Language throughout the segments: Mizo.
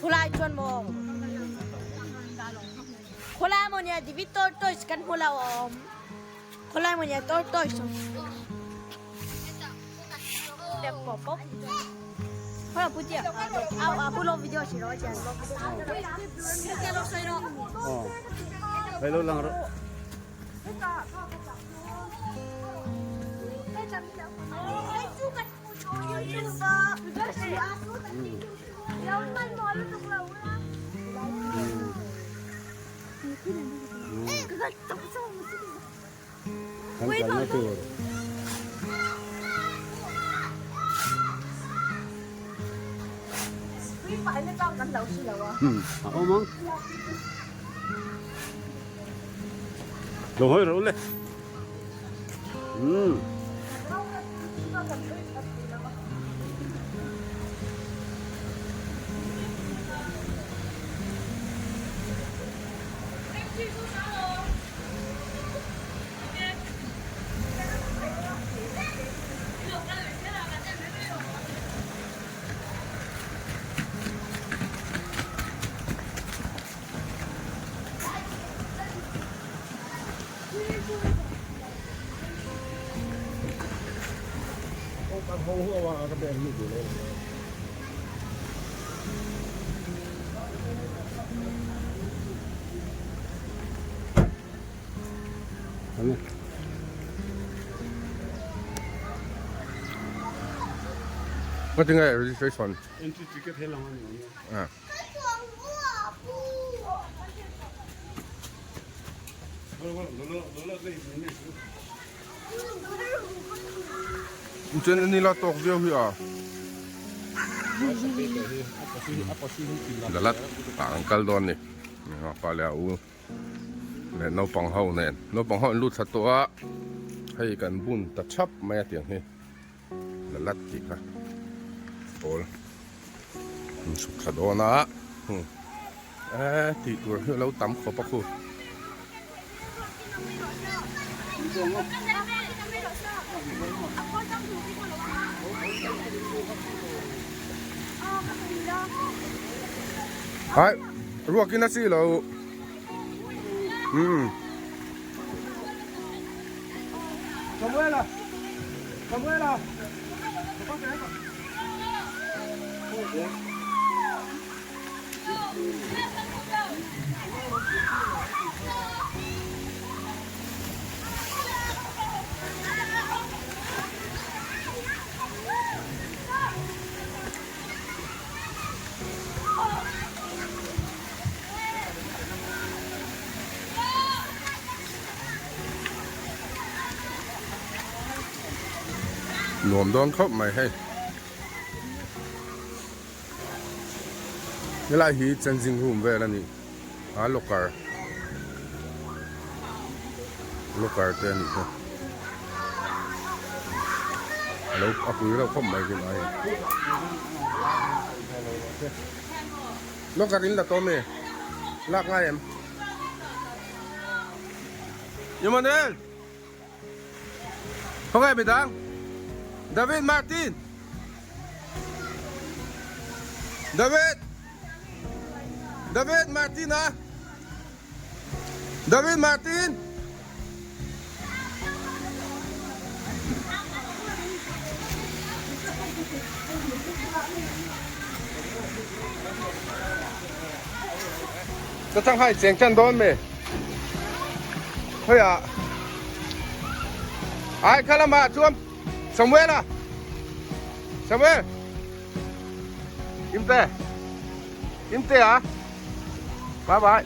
Khulai chuan maw? Khulai maw nia David tortoise kan hmu lo a awm. Khulai maw nia tortoise. Hei lo lang rawh. Kan kalna tur. A awm ang. Lo hawi rawh le. Umm. What thing I registration? Entry ticket he lang ani. Ah. Chuan ani la tawk viau hi a. Lalat ah an kal dawn ni. Pa leh a u leh naupang ho nen. Naupang ho an lut thla tawh a. Hei kan bun ta thap mai a tiang hi. Lalat tih kha pawl an chhuk thla dawn a. Eee tih tur hi a lo tam khawp a khu. Hai ruak in a chi lo umm. Samuela Samuela Nuam dawn khawp mai hei. Helai hi changing room vel a ni a locker locker te a nih kha a lo a pui reuh khawp mai tunah hian locker in la tawm e lak ngai em Emmanuel Khawngaih midang David Martin David David Martin a David Martin Ka changhai cheng chan dawn me. Khawiah Ai kha lamah chuan Samuel a Samuel Imte Imte a Bye bye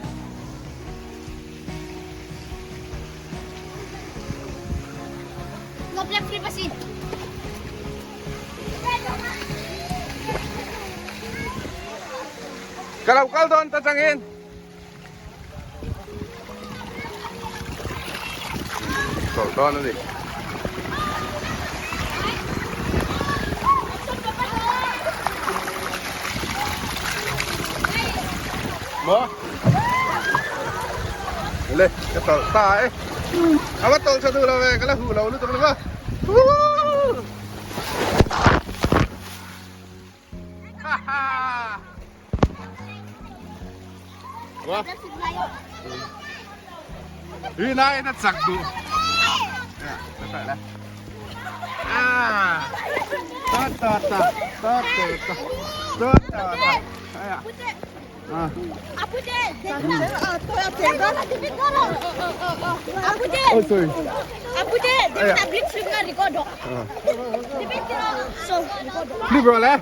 Ka lo kal dawn ta changin. Chawlh dawn a ni. Maw? Le, ka tawlh ta e. A va tawlh tha duh lo ve, ka la huh lo lutuk lo va. Ha ha! Wa. Hi nai na chak duh. Ta ta la. Ah. Ta ta ta ta ta ta ta ta ta. Ai à. Ôi trời. Đi rồi lẽ.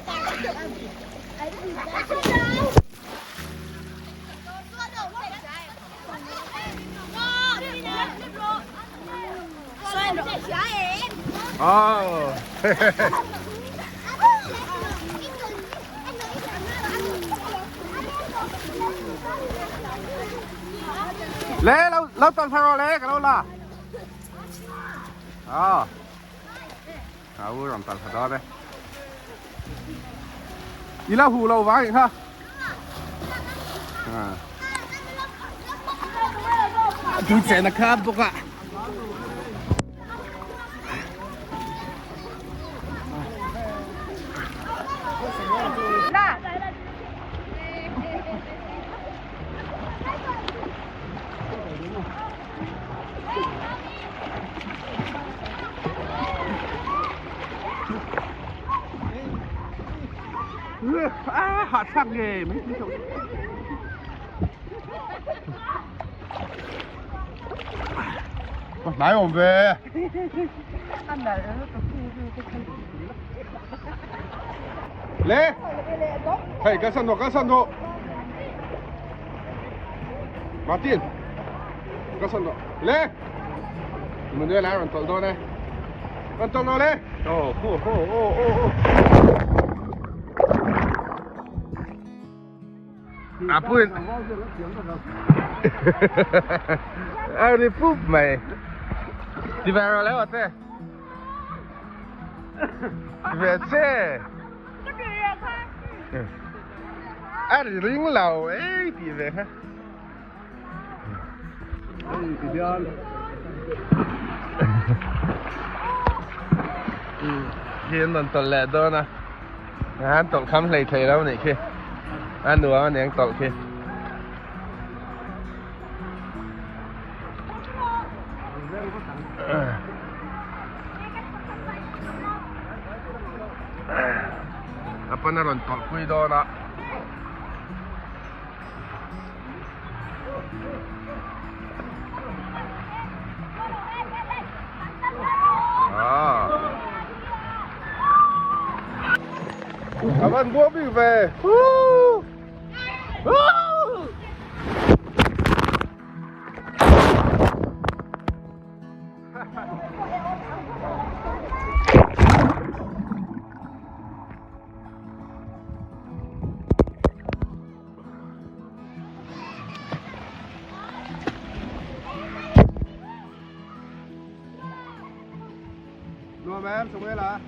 Oh. Le lo lo tan pharo le ka lo la. À. À u ram tan pharo de. I la hu lo vang ha. À. Tui chen a khat bawk a. A hahthlak ngei mai thei tawh. Hnai awm ve. Le. Hei ka san rawh ka san rawh. Martin. Ka san rawh. Le. Manuel a rawn tawlh dawn e. Rawn tawlh rawh le. Oh, oh, oh, oh, oh, oh. A puin a ri pup mai ti ve rawh le aw te ti ve che a ri ring lo ei ti ve kha Khi an rawn tawlh leh dawn a an tawlh kham hlei thei lo nih khi a nuam a niang tawlh khi. A pawn a rawn tawlh pui dawn a. Cảm ơn bố bị về. Nuam em, Samuela.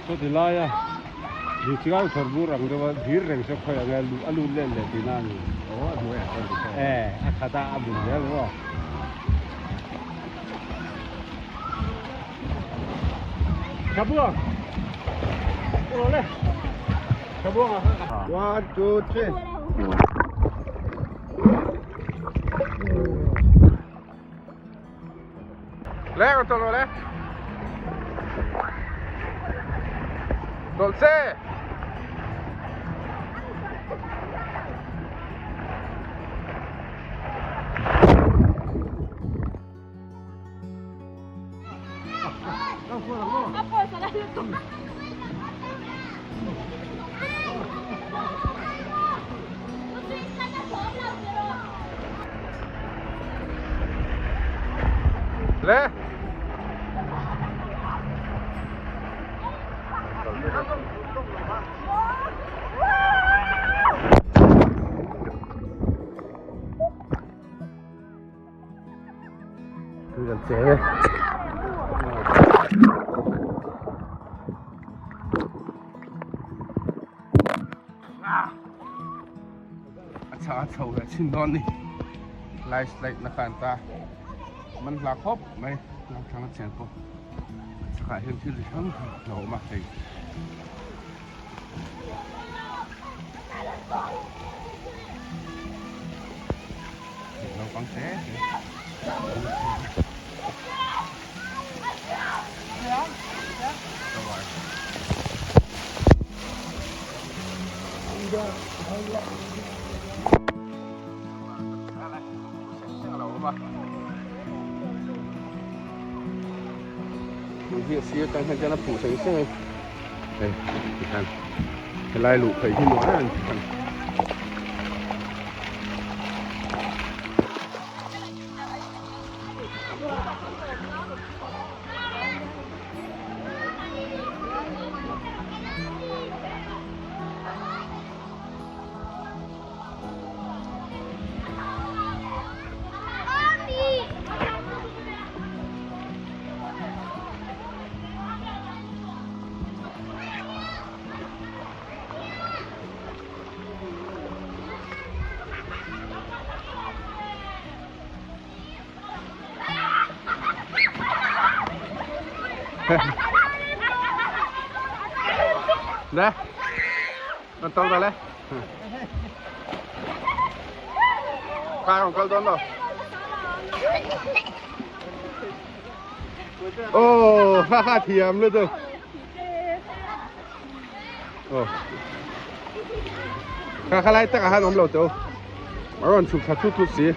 Chuti laia dil chi ang chhawr bur ang deuha dir reng se khawi ang e a lut let leh tihna a ni. E a khat a a bul zel maw. Tha buang Ua le Tha buang à One, two, three. Le con tawlh rawh le. Tawlh che. Le. Tui kan cheng e. A chhak a chho leh chin dawn ni. Lai slide na khan ta man hla khawp mai tlang thlang a chen pawh a chhakah hian thil chi hrang hrang a awm a hei. Naupang te te. Tui hi a sir atang hian chuan a phuh seng seng a hei tikhan helai luh phei hi nuam em em Le Con tông ra le Khai không câu đón đâu Ô ha ha thiam luôn rồi Ồ Kha kha lai takah khan awm lo teu a rawn chhuk thla thut thut si.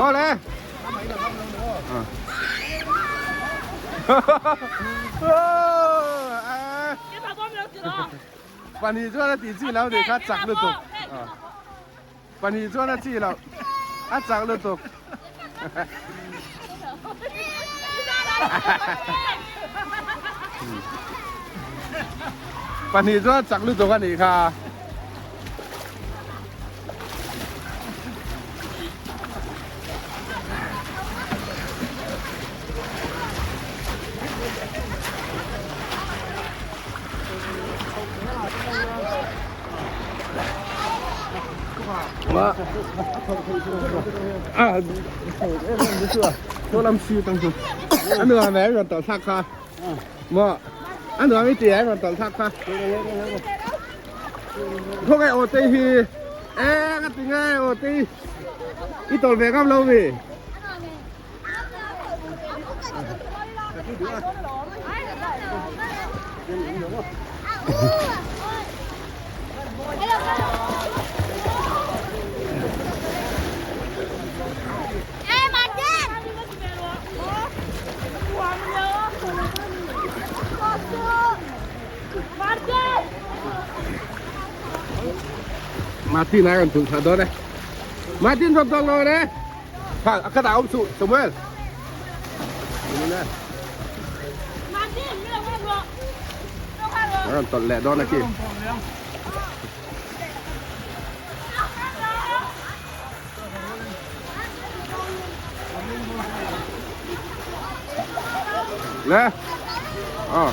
Awle. Pahnih chuan a tih chi lo nih kha chak lutuk. Pahnih chuan a chi lo a chak lutuk. Pahnih chuan a chak lutuk a nih kha. A nuam e rawn tawlh thlak kha maw a nuam i ti e rawn tawlh thlak kha khawngaih aw te hi e ka ti nge aw te i tawlh ve ngam lo mi. Martin a rawn tul thla dawn e. Martin rawn tawlh dawn e. Kha a khatah awm suh Samuel. A rawn tawlh leh dawn a khi. Le. Ờ.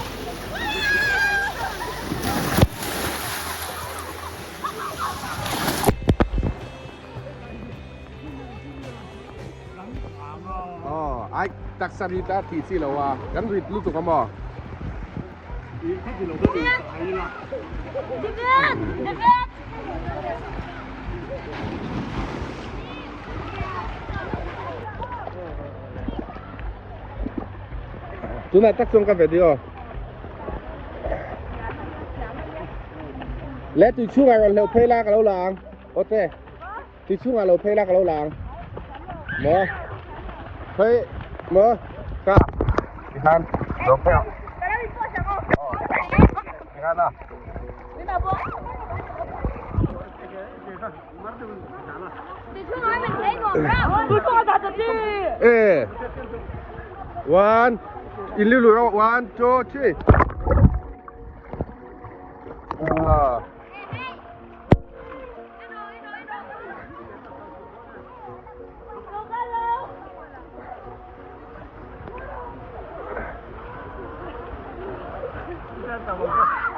Aw, ai taksa rit a tih chi lo a, kan rit lutuk a maw? Tunah tak chuan ka video. Le tui chhungah rawn hleuh phei la ka lo la ang. Awte. Tui chhungah lo phei la ka lo la ang. Maw? Khoi mo ka ihan lo phei ang. Ihan a. E one in lu lu one two three. Ah.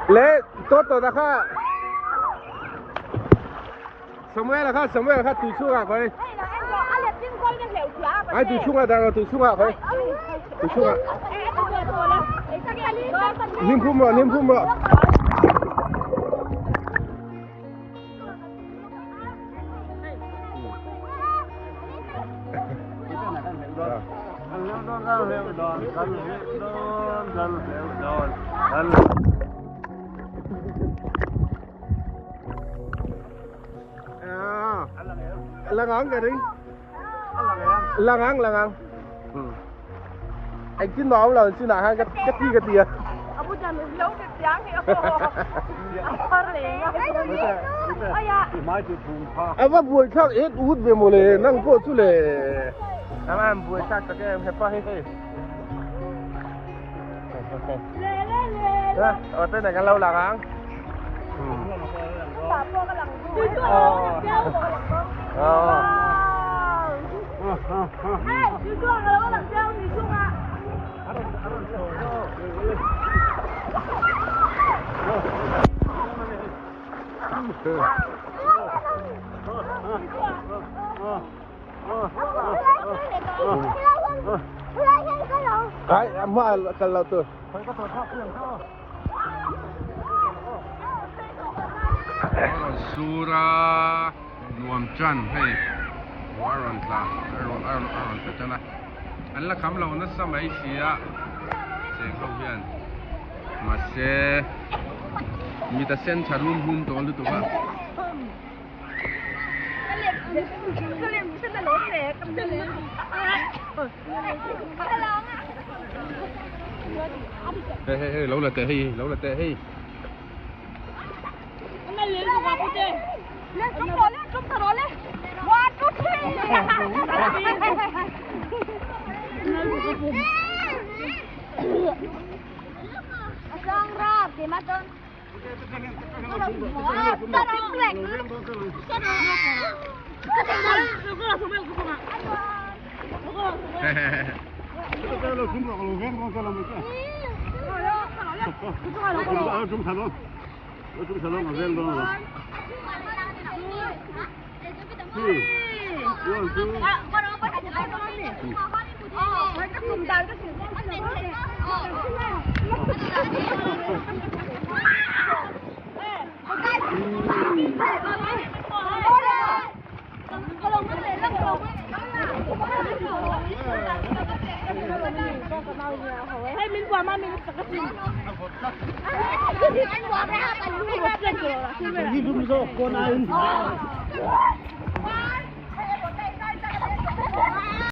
Le toto ta kha Samuel kha Samuel kha tui chungah khoi ai tui chungah dah tui chungah khoi tui chungah nim phum rawh nim phum rawh Langang ka ring. Langang langang. Anh cứ nói là xin là hai cái cái ti cái ti à. A va buai thlak et ut ve mawle nang pawh chu le a va han buai thlak tak em hepa hi hei aw te kan lo lang ang Ai, amma kal lo tur. Sura nuam chan hei a rawn tla a rawn a rawn a rawn tla tan a an la kham lo nasa mai si a cheng ho hian mahse mit a sen tha rum rum tawh lutuk a. Hei hei hei lo la teh hei lo la teh hei.